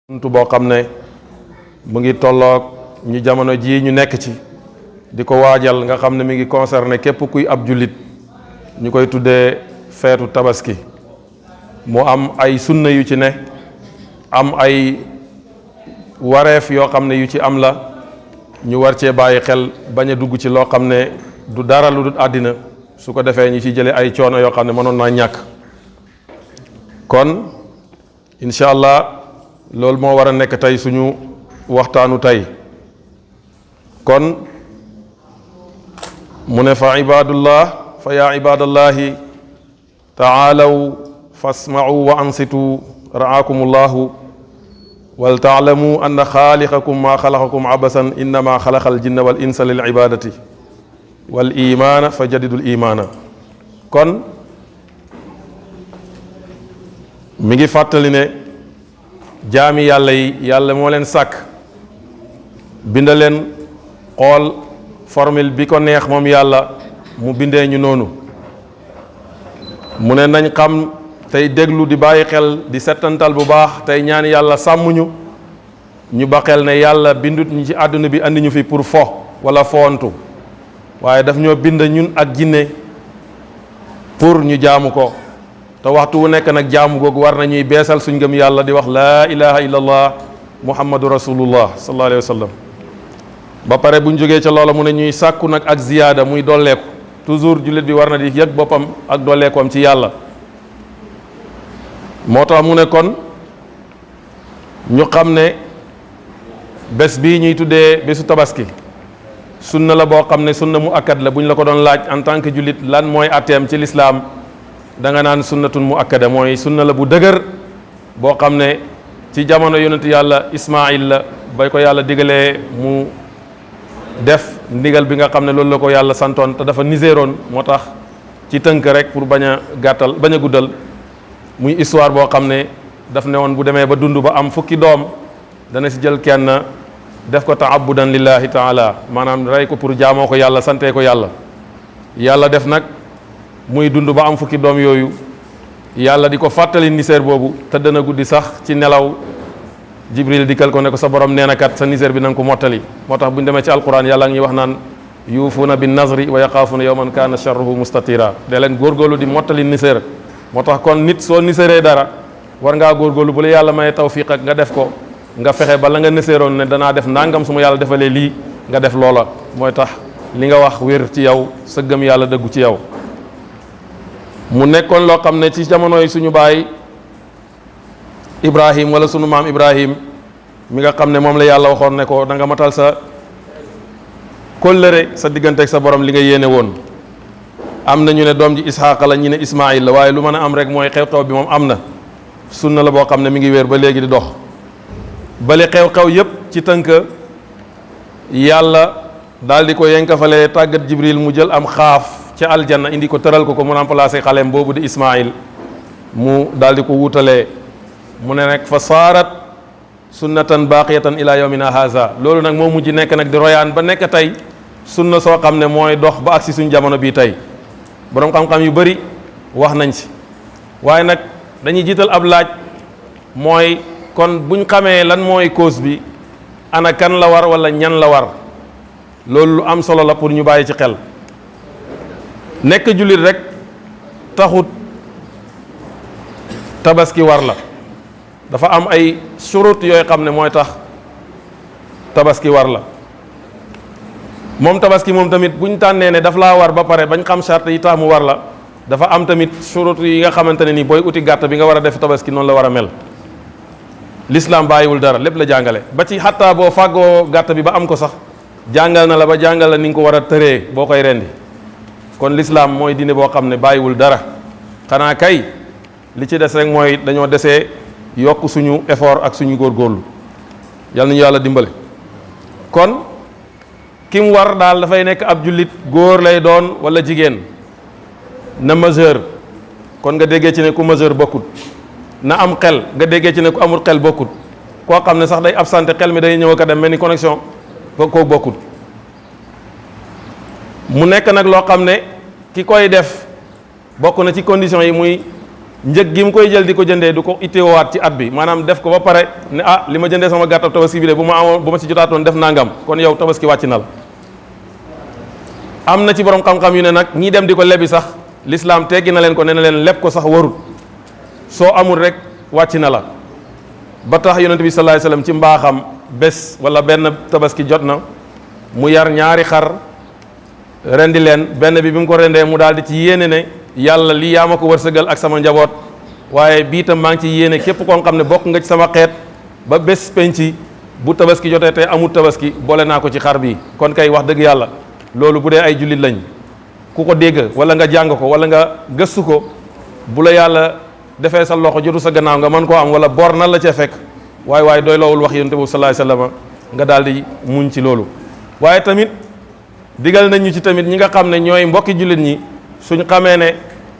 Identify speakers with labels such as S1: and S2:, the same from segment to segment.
S1: buntu boo xam ne mu ngi tolloog ñu jamono jii ñu nekk ci di ko waajal nga xam ne mi ngi concerné képp kuy ab jullit ñu koy tuddee feetu tabaski mu am ay sunna yu ci ne am ay wareef yoo xam ne yu ci am la ñu war cee bàyyi xel bañ a dugg ci loo xam ne du dara lu dul àddina su ko defee ñu ci jële ay coono yoo xam ne mënoon naa ñàkk kon incha allah loolu moo war a nekk tey suñu waxtaanu tey kon mu ne fa ibadullah fa yaa ibadallahi taalaw fasma'u wa ansitu ra'akumullahu wal taalamu anna xaaliqakum ma xalaqakum abasan innama xalaqa al jinna wal insa lil ibadati wal imaana fa jadidul imaana kon mi ngi fàttali ne jaami yàlla yi yàlla moo leen sàkk binda leen xool formule bi ko neex moom yàlla mu bindee ñu noonu mu ne nañ xam tey déglu di bàyyi xel di settantal bu baax tey ñaan yàlla sàmmuñu ñu ba xel ne yàlla bindut ñu ci àdduna bi andi ñu fi pour fo wala foontu waaye daf ñoo bind ñun ak jinne pour ñu jaamu ko te waxtu wu nekk nag jaamu googu war nañuy beesal suñ gëm yàlla di wax laa ilaha illallah muhammadu rasulullah sallallahu alayhi wa sallam ba pare buñ jógee ca loola mu ne ñuy sàkku nag ak ziyaada muy dolleeku toujours jullit bi war na di yëg boppam ak dolleekoom ci yàlla moo tax mu ne kon ñu xam ne bés bii ñuy tuddee bésu tabaski sunna la boo xam ne sunna mu akkad la bu ñu la ko doon laaj en tant que jullit lan mooy atteem ci lislaam da nga naan sunnatun mu akkada mooy sunna la bu dëgër boo xam ne ci jamono yonent yàlla Ismaayil la bay ko yàlla digalee mu def ndigal bi nga xam ne loolu la ko yàlla santoon te dafa niséeroon moo tax ci tënk rek pour bañ a gàttal bañ a guddal muy histoire boo xam ne daf ne woon bu demee ba dund ba am fukki doom dana si jël kenn def ko taabudan lillahi taala maanaam rey ko pour jaamoo ko yàlla santee ko yàlla yàlla def nag muy dund ba am fukki doom yooyu yàlla di ko fàttali niseer boobu te dana guddi sax ci nelaw jibril dikkal ko ne ko sa borom nee na kat sa niseer bi na nga ko mottali moo tax bu ñu demee ci alquran yàlla ngi wax naan yuufuuna bin nazri wa yaxaafuuna yawman kaana sharruhu mustatira de leen góorgóorlu di mottali niseer moo tax kon nit soo niseeree dara war ngaa góorgóorlu bu la yàlla may tawfiq ak nga def ko nga fexe ba la nga niseeroon ne danaa def nangam su ma yàlla defalee lii nga def loola mooy tax li nga wax wér ci yow sa gëm yàlla dëggu ci yow mu nekkoon loo xam ne ci jamono yi suñu baay Ibrahim wala sunu maam Ibrahim mi nga xam ne moom la yàlla waxoon ne ko da nga matal sa kóllëre sa diggante ak sa borom li nga yéene woon am na ñu ne doom ji Isxaaqa la ñu ne Ismaayil la waaye lu mën a am rek mooy xew-xew bi moom am na sunna la boo xam ne mi ngi wéer ba léegi di dox bali xew-xew yépp ci tënk yàlla daal di ko yenkafalee tàggat Jibril mu jël am xaaf ca aljanna indi ko tëral ko mu remplacé xaleem boobu di Ismaayil mu daal di ko wuutalee mu ne nag fa saarat sunnatan baqiyatan ila yawmina haza loolu nag moo mujj nekk nag di royaan ba nekk tey sunna soo xam ne mooy dox ba agsi suñ jamono bii tey boroom xam-xam yu bari wax nañ ci waaye nag dañuy jiital ab laaj mooy kon buñ xamee lan mooy cause bi ana kan la war wala ñan la war loolu lu am solo la pour ñu bàyyi ci xel nekk jullit rek taxut tabaski war la dafa am ay surut yooyu xam ne mooy tax tabaski war la moom tabaski moom tamit bu ñu tànnee ne daf laa war ba pare bañ xam charte yi tax mu war la dafa am tamit surut yi nga xamante ne ni booy uti gàtt bi nga war a def tabaski noonu la war a mel l'islam bàyyiwul dara lépp la jàngale ba ci xattaa boo fàggoo gàtt bi ba am ko sax jàngal na la ba jàngal la ni nga ko war a tëree boo koy rendi kon l'islam mooy diine boo xam ne bàyyiwul dara xanaa kay li ci des rek mooy dañoo desee yokk suñu effort ak suñu góorgóorlu yal nañu yàlla dimbale kon ki mu war daal dafay nekk ab jullit góor lay doon wala jigéen na majeur kon nga déggee ci ne ku majeur bokkut na am xel nga déggee ci ne ku amul xel bokkut koo xam ne sax day absenté xel mi day ñëw ak a dem mel ni connexion koo bokkut mu nekk nag loo xam ne ki koy def bokk na ci conditions yi muy njëg gi mu koy jël di ko jëndee du ko itteewaat ci at bi maanaam def ko ba pare ne li ma jëndee sama gàttab tabaski bi de bu ma ci jotaatoon def nangam kon yow tabaski wàcc na la. am na ci borom xam-xam yu ne nag ñii dem di ko lebi sax l'islam teggi na leen ko ne na leen leb ko sax warut soo amul rek wàcc na la. ba tax yonent bi sallallahu alayhi wasallam ci mbaaxam bés wala benn tabaski jot na mu yar ñaari xar rendi leen benn bi mu ko rendee mu daal di ci yéene ne yàlla lii yaa ma ko wërsëgal ak sama njaboot waaye bii tam maa ngi ci yéene képp koo xam ne bokk nga ci sama xeet ba bés penci bu tabaski jotee te amul tabaski boole naa ko ci xar bi kon kay wax dëgg yàlla loolu bu dee ay jullit lañ ku ko dégg wala nga jàng ko wala nga gëstu ko bu la yàlla defee sa loxo jotu sa gannaaw nga mën koo am wala bor nan la cee fekk waaye doy loowul wax yonent bi sallallahu alayhi wasallam nga daal di muñ ci loolu. waaye tamit digal nañ ñu ci tamit ñi nga xam ne ñooy mbokki jullit ñi suñ xamee ne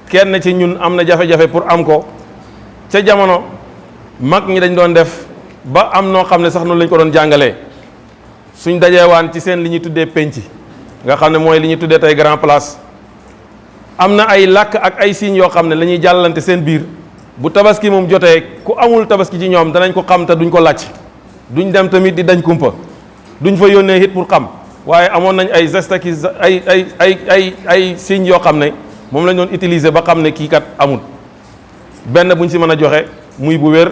S1: kenn ci ñun am na jafe-jafe pour am ko ca jamono mag ñi dañ doon def ba am noo xam ne sax noonu lañ ko doon jàngalee suñ dajeewaan ci seen li ñuy tuddee penc nga xam ne mooy li ñuy tuddee tey grand place am na ay làkk ak ay signes yoo xam ne la ñuy jàllante seen biir bu tabaski moom jotee ku amul tabaski ci ñoom danañ ko xam te duñ ko làcc duñ dem tamit di dañ kumpa duñ fa yónnee it pour xam waaye amoon nañ ay gestes ki ay signes yoo xam ne moom lañ doon utiliser ba xam ne kii kat amul benn buñ si mën a joxe muy bu wér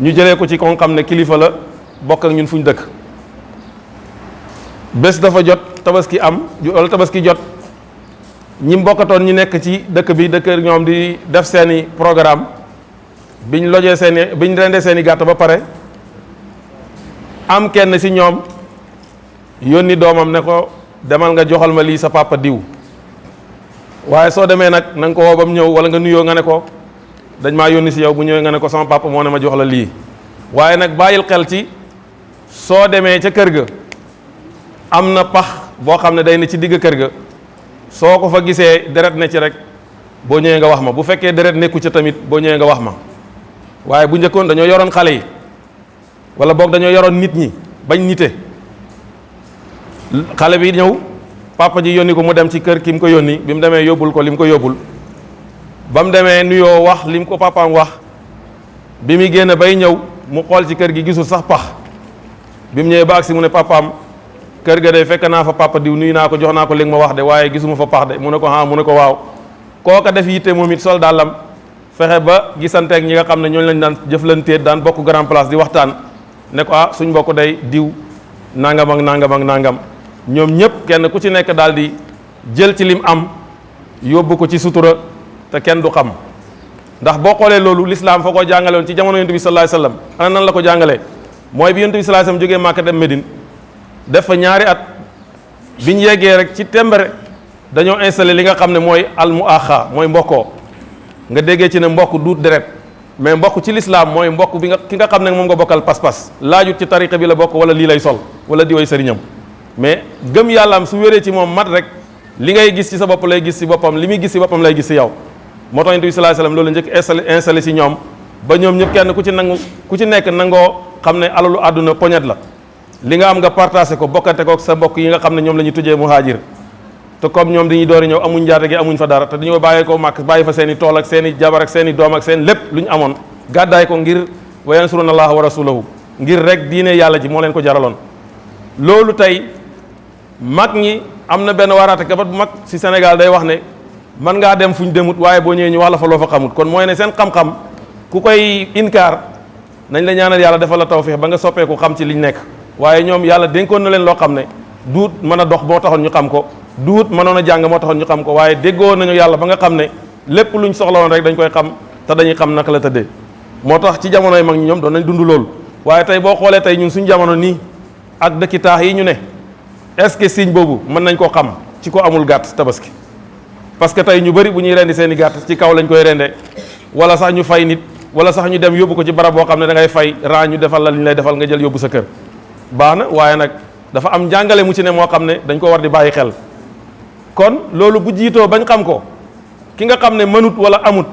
S1: ñu jëlee ko ci ko xam ne kilifa la bokk ak ñun fuñ dëkk bés dafa jot tabaski am wala tabaski jot ñi mbokkatoon ñu nekk ci dëkk bi dëkk ñoom di def seeni programme biñ rendee seeni gàtt ba pare am kenn ci ñoom yónni doomam ne ko demal nga joxal ma lii sa papa diw waaye soo demee nag na nga ko woo ba mu ñëw wala nga nuyoo nga ne ko dañ maa yónni ci yow bu ñëwee nga ne ko sama papa moo ne ma jox la lii waaye nag bàyyil xel ci soo demee ca kër ga am na pax boo xam ne day ne ci digg kër ga soo ko fa gisee deret ne ci rek boo ñëwee nga wax ma bu fekkee deret nekku ca tamit boo ñëwee nga wax ma waaye bu njëkkoon dañoo yoroon xale yi wala boog dañoo yoroon nit ñi bañ nite xale bi ñëw papa ji yónni ko mu dem ci kër ki mu ko yónni bi mu demee yóbbul ko li mu ko yóbbul ba mu demee nuyoo wax li mu ko papaam wax bi muy génn bay ñëw mu xool ci kër gi gisul sax pax bi mu ñëwee ba agsi mu ne papaam kër ga de fekk naa fa papa diw nuyu naa ko jox naa ko li nga ma wax de waaye gisuma fa pax de mu ne ko mu ne ko waaw kooka def yitte moom it sol dàllam fexe ba gisanteeg ñi nga xam ne ñooñu lañ daan jëflantee daan bokk grand place di waxtaan ne ko suñ mbokk day diw nangam ak nangam ak nangam ñoom ñëpp kenn ku ci nekk daal di jël ci lim am yóbbu ko ci sutura te kenn du xam ndax boo xoolee loolu l'islam fa ko jàngale woon ci jamono yonent bi sallallahu alayhi wasallam ana nan la ko jàngalee mooy bi yonent bi sallallahu alayhi wasallam jógee Màkka dem Médine def fa ñaari at biñ yeggee rek ci tembere dañoo installé li nga xam ne mooy al muaxa mooy mbokkoo nga déggee ci ne mbokk duut deret mais mbokk ci l'islam mooy mbokk bi nga ki nga xam ne moom nga bokkal pas-pas laajut ci tariqa bi la bokk wala lii lay sol wala di way sëriñam mais gëm yàllaam su wéree ci moom mat rek li ngay gis ci sa bopp lay gis ci boppam li muy gis ci boppam lay gis ci yow moo tax Yonent bi sallallahu alayhi wasallam loolu njëkk installé ci ñoom ba ñoom ñëpp kenn ku ci nekk nangoo xam ne alalu àdduna poñet la li nga am nga partagé ko bokkante ko ak sa mbokk yi nga xam ne ñoom la ñu tujjee muhaajir te comme ñoom dañuy doori ñëw amuñ njaate gi amuñ fa dara te dañoo bàyyee ko màkk bàyyi fa seen i tool ak seen i jabar ak seen i doom ak seen lépp lu ñu amoon gàddaay ko ngir wa yansuruna allaha wa rasulahu ngir rek diine yàlla ji moo leen ko jaraloon loolu tey mag ñi am na benn waaraate kabat bu mag ci Sénégal day wax ne man ngaa dem fu ñu demut waaye boo ñëwee ñu wax la fa loo fa xamut kon mooy ne seen xam-xam ku koy inkaar nañ la ñaanal yàlla defal la tawfiix ba nga soppeeku xam ci liñ nekk waaye ñoom yàlla dénkoon na leen loo xam ne duut mën a dox moo taxoon ñu xam ko duut mënoon a jàng moo taxoon ñu xam ko waaye déggoo nañu yàlla ba nga xam ne lépp luñ soxla woon rek dañ koy xam te dañuy xam naka la tëddee moo tax ci jamonoy mag ñi ñoom doon nañ dund loolu waaye tey boo xoolee tey ñun suñu jamono nii ak dëkki taax yi ñu ne est-ce que signe boobu mën nañ koo xam ci ko amul gàtt tabaski parce que tey ñu bëri bu ñuy rendi seen i gàtt ci kaw lañ koy rendee wala sax ñu fay nit wala sax ñu dem yóbbu ko ci barab boo xam ne da ngay fay raa ñu defal la li ñu lay defal nga jël yóbbu sa kër baax na waaye nag dafa am njàngale mu ci ne moo xam ne dañ ko war di bàyyi xel kon loolu bu jiitoo bañ xam ko ki nga xam ne mënut wala amut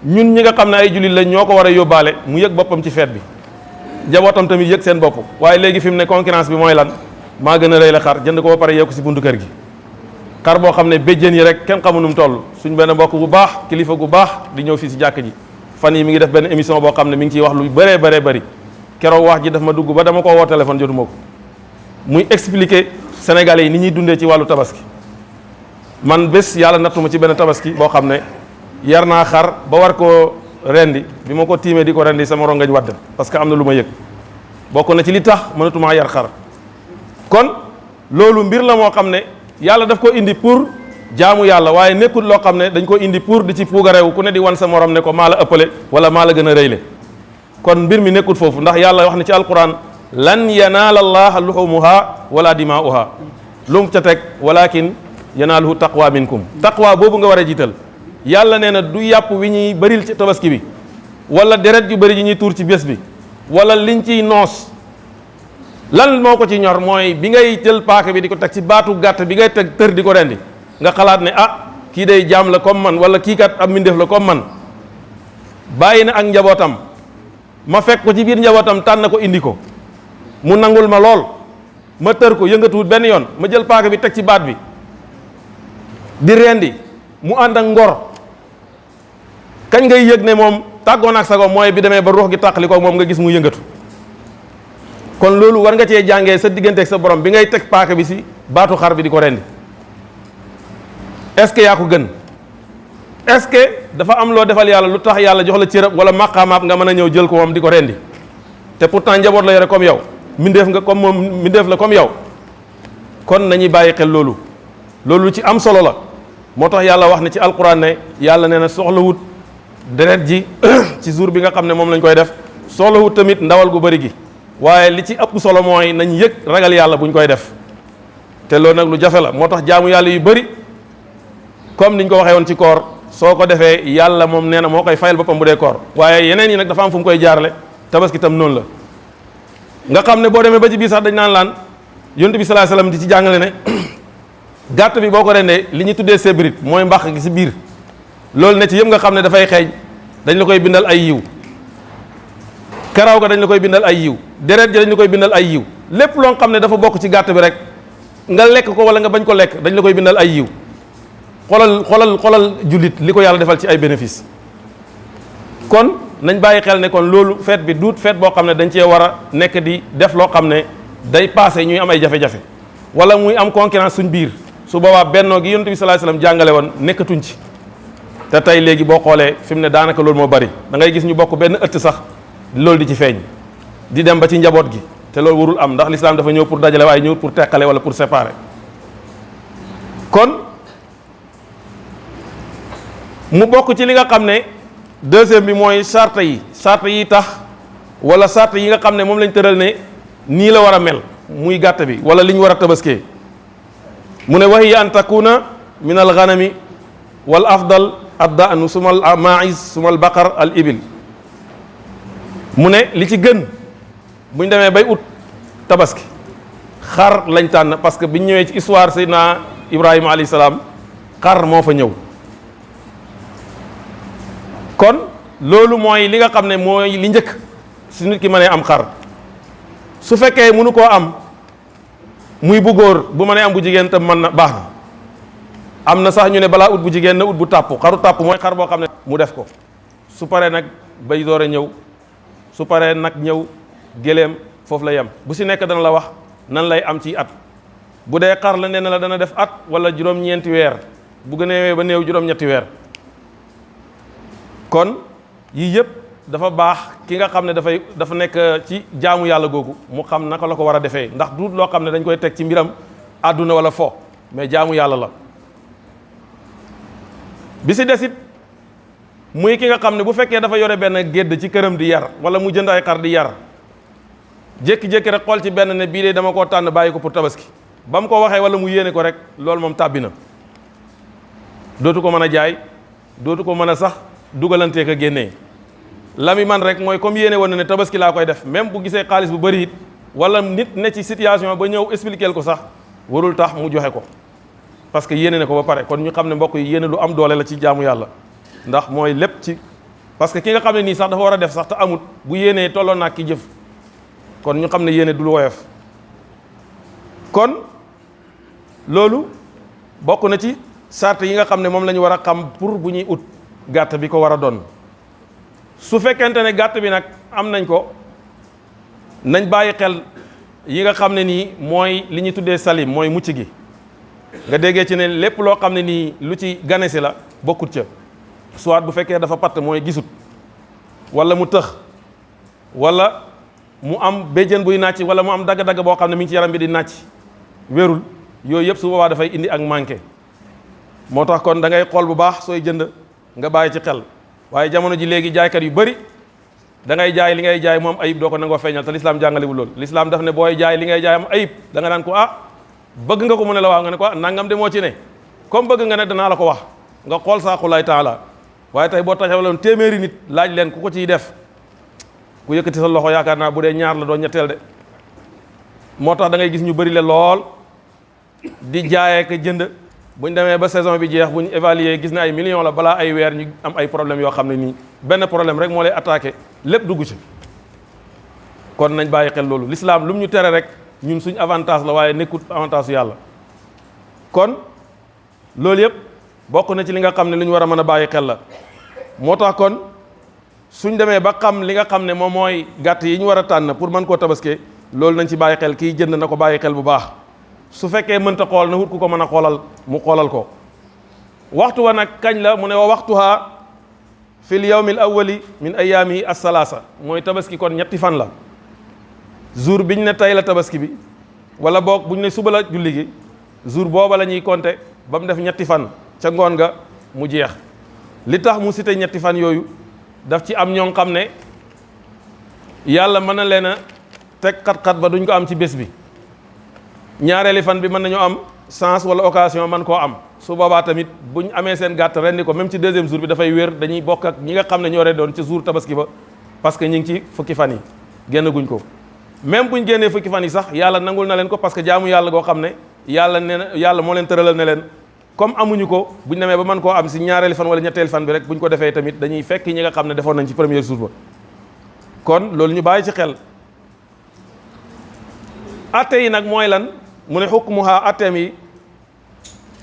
S1: ñun ñi nga xam ne ay jullit lañ ñoo ko war a yóbbaale mu yëg boppam ci feet bi jabootam tamit yëg seen bopp waaye léegi fi mu ne concurrence bi mooy lan maa gën a rëy la xar jënd ko ba pare yeeku si buntu kër gi xar boo xam ne béjjén yi rek kenn xamu nu mu toll. suñ benn mbokk bu baax kilifa gu baax di ñëw fii si jàkk ji fan yi mi ngi def benn émission boo xam ne mi ngi ciy wax lu bëree bëri keroog wax ji daf ma dugg ba dama ko woo téléphone jotuma ko muy expliquer Sénégalais yi ni ñuy dundee ci wàllu tabaski. man bés yàlla nattuma ci benn tabaski boo xam ne yar naa xar ba war koo rendi bi ma ko tiimee di ko rendi sama rongañ wadd parce que am na lu ma yëg bokk na ci li tax mënatumaa yar xar. kon loolu mbir la moo xam ne yàlla daf ko indi pour jaamu yàlla waaye nekkul loo xam ne dañ ko indi pour di ci puugareewu ku ne di wan sa morom ne ko maa la ëppale wala maa la gën a rëyle. kon mbir mi nekkul foofu ndax yàlla wax na ci alquran lan yanaala allaha luhumuha wala dimaa'uha lu mu ca teg walakin yanaaluhu taqwa minkum taqwa boobu nga war a jiital. yàlla nee na du yàpp wi ñuy bëril ci tabaski bi wala deret yu bëri yi ñuy tuur ci bés bi wala liñ ciy noos lan moo ko ci ñor mooy bi ngay jël paaka bi di ko teg ci baatu gàtt bi ngay teg tër di ko rendi nga xalaat ne kii day jaam la comme man wala kii kat am mbindeef la comme man bàyyi na ak njabootam ma fekk ko ci biir njabootam tànn ko indi ko mu nangul ma lool ma tër ko yëngatuwut benn yoon ma jël paaka bi teg ci baat bi di rendi mu ànd ak ngor kañ ngay yëg ne moom tàggoon ak sago mooy bi demee ba ruux gi tàqali ko moom nga gis mu yëngatu. kon loolu war nga cee jàngee sa diggante ak sa borom bi ngay teg paaka bi si baatu xar bi di ko rendi est-ce que yaa ko gën est-ce que dafa am loo defal yàlla lu tax yàlla jox la cërëb wala maqaamaab nga mën a ñëw jël ko moom di ko rendi te pourtant njaboot la yore comme yow mindeef nga comme moom mindeef la comme yow. kon nañuy bàyyi xel loolu lu ci am solo la moo tax yàlla wax ne ci alquran ne yàlla nee na soxlawut deret ji ci jour bi nga xam ne moom lañ koy def soxlawut tamit ndawal gu bëri gi waaye li ci ëpp solo mooy nañ yëg ragal yàlla buñ koy def te loolu nag lu jafe la moo tax jaamu yàlla yu bëri comme niñ ko waxee woon ci koor soo ko defee yàlla moom nee na moo koy fayal boppam bu dee koor waaye yeneen yi nag dafa am fu mu koy jaarale tabaski tam noonu la nga xam ne boo demee ba ci biir sax dañ naan laan yonent bi sallallahu alayhi wasallam di ci jàngale ne gàtt bi boo ko rendee li ñu tuddee sébrit mooy mbax gi si biir loolu ne ci yëpp nga xam ne dafay xeeñ dañ la koy bindal ay yiw karaw ga dañ la koy bindal ay yiw deret ji dañ la koy bindal ay yiw lépp loo xam ne dafa bokk ci gàtt bi rek nga lekk ko wala nga bañ ko lekk dañ la koy bindal ay yiw xolal jullit li ko yàlla defal ci ay bénéfice. kon nañ bàyyi xel ne kon loolu feet bi duut feet boo xam ne dañ cee war a nekk di def loo xam ne day passé ñuy am ay jafe-jafe wala muy am concurrence suñ biir su boobaa bennoo gi yonent bi sallallahu alayhi wasallam jàngale woon nekkatuñ ci. te tey léegi boo xoolee fi mu ne daanaka loolu moo bari da ngay gis ñu bokk benn ëtt sax loolu di ci feeñ di dem ba ci njaboot gi te loolu warul am ndax l'islam dafa ñëw pour dajale waaye ñëw pour teqale wala pour séparer. kon mu bokk ci li nga xam ne deuxième bi mooy charte yi tax wala charte yi nga xam ne moom lañ tëral ne nii la war a mel muy gàtt bi wala li ñu war a tabaskee mu ne wahiya an takuna min al ghanami wal afdal ad-da'nu sumal ma'iz sumal baqar al ibil mu ne li ci gën buñ demee bay ut tabaski xar lañ tànn parce que biñ ñëwee ci histoire Seydina Ibrahima alayhi salaam xar moo fa ñëw. kon loolu mooy li nga xam ne mooy li njëkk su nit ki mënee am xar su fekkee mënu koo am muy bu góor bu mënee am bu jigéen tam mën na baax na am na sax ñu ne balaa ut bu jigéen na ut bu tàpp xaru tàpp mooy xar boo xam ne mu def ko su paree nag bay doore ñëw su paree nag ñëw géléem foofu la yem bu si nekk dana la wax nan lay am ci at bu dee xar la nee na la dana def at wala juróom-ñeenti weer bu gënee ba néew juróom-ñetti weer. kon yii yëpp dafa baax ki nga xam ne dafa nekk ci jaamu yàlla googu mu xam naka la ko war a defee ndax du loo xam ne dañ koy teg ci mbiram àdduna wala fo mais jaamu yàlla la. bi si desit muy ki nga xam ne bu fekkee dafa yore benn gédd ci këram di yar wala mu jënd ay xar di yar jékki-jékki rek xool ci benn ne bii de dama koo tànn bàyyi ko pour tabaski ba mu ko waxee wala mu yéene ko rek loolu moom tàbbi na dootu ko mën a jaay dootu ko mën a sax dugalantee ko génnee la mi man rek mooy comme yéene woon na ne tabaski laa koy def même bu gisee xaalis bu bëri it wala nit ne ci situation ba ñëw expliquer ko sax warul tax mu joxe ko parce que yéene ne ko ba pare kon ñu xam ne mbokk yi yéene lu am doole la ci jaamu yàlla ndax mooy lépp ci parce que ki nga xam ne nii sax dafa war a def sax te amut bu yéenee tolloon naa ki jëf kon ñu xam ne yéene du lu woyof kon loolu bokk na ci sart yi nga xam ne moom la ñu war a xam pour bu ñuy ut gàtt bi ko war a doon. su fekkente ne gàtt bi nag am nañ ko, nañ bàyyi xel yi nga xam ne nii mooy li ñuy tuddee salim, mooy mucc gi. nga déggee ci ne lépp loo xam ne nii lu ci ganesi la bokkut ca, soit bu fekkee dafa patt mooy gisut, wala mu tëx, wala mu am béjjën buy nàcc, wala mu am dagg-dagg boo xam ne mi ngi ci yaram bi di nàcc wérul, yooyu yëpp su boobaa dafay indi ak manqué. moo tax kon da ngay xool bu baax sooy jënd nga bàyyi ci xel. waaye jamono ji léegi jaaykat yu bëri da ngay jaay li ngay jaay mu am ayib doo ko nangoo feeñal te lislaam jàngalewul loolu. lislaam daf ne booy jaay li ngay jaay am ayib da nga naan ko bëgg nga ko mu ne la waaw nga ne ko nangam de moo ci ne, comme bëgg nga ne danaa la ko wax nga xool saaqulaay taala. waaye tey boo taxawaloon téeméeri nit laaj leen ku ko ciy def, ku yëkkati sa loxo yaakaar naa bu dee ñaar la doo ñetteel de. moo tax da ngay gis ñu bëri le lool di jaayee ko jënd, buñ demee ba saison bi jeex buñ évaluer gis ne ay millions la, balaa ay weer ñu am ay problème yoo xam ne nii benn problème rek moo lay attaqué lépp dugg ci. kon nañ bàyyi xel loolu. l'islam lu mu ñu tere rek ñun suñ avantage la waaye nekkut avantage su yàlla. kon loolu yëpp bokk na ci li nga xam ne lu ñu war a mën a bàyyi xel la. moo tax kon suñ demee ba xam li nga xam ne moom mooy gàtt yi ñu war a tànn pour mën koo tabaskee, loolu nañ ci bàyyi xel, kiy jënd na ko bàyyi xel bu baax. su fekkee mënta xool na wut ku ko mën a xoolal mu xoolal ko. waxtu wa nag kañ la mu ne wa waxtuha fil yawmil awwali min ayaamihi as-salaasa, mooy tabaski kon ñetti fan la. jour biñ ne tey la tabaski bi, wala boog buñ ne suba la julli gi, jour booba la ñuy compter ba mu def ñetti fan ca ngoon nga mu jeex. li tax mu cité ñetti fan yooyu daf ci am ñoo xam ne yàlla mën na leen a teg xat-xat ba duñ ko am ci bés bi. ñaareeli fan bi mën nañoo am chance wala occasion man koo am, su boobaa tamit buñ amee seen gàtt rendi ko même ci deuxième jour bi dafay wér, dañuy bokk ak ñi nga xam ne ñoo rendoon ci jour tabaski ba, parce que ñu ngi ci fukki fan yi génn guñ ko. même buñ génnee fukki fan yi sax yàlla nangul na leen ko, parce que jaamu yàlla goo xam ne yàlla nee na yàlla moo leen tëralal ne leen comme amuñu ko buñ demee ba mën koo am si ñaareeli fan wala ñetteeli fan bi rek buñ ko defee tamit dañuy fekk ñi nga xam ne defoon nañ ci premier jour ba. kon loolu ñu bàyyi ci xel. atte yi nag mooy lan mu ne xukmuha atteem yi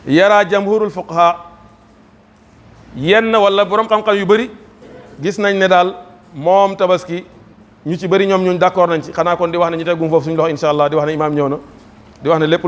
S1: yara jamhurul fuqaha, yenn wala borom xam-xam yu bëri gis nañ ne daal moom tabaski ñu ci bëri ñoom ñun d'accord nañ ci. xanaa kon di wax ne ñu teggum foofu suñu loxo incha allah, di wax ne imaam ñëw na, di wax ne lépp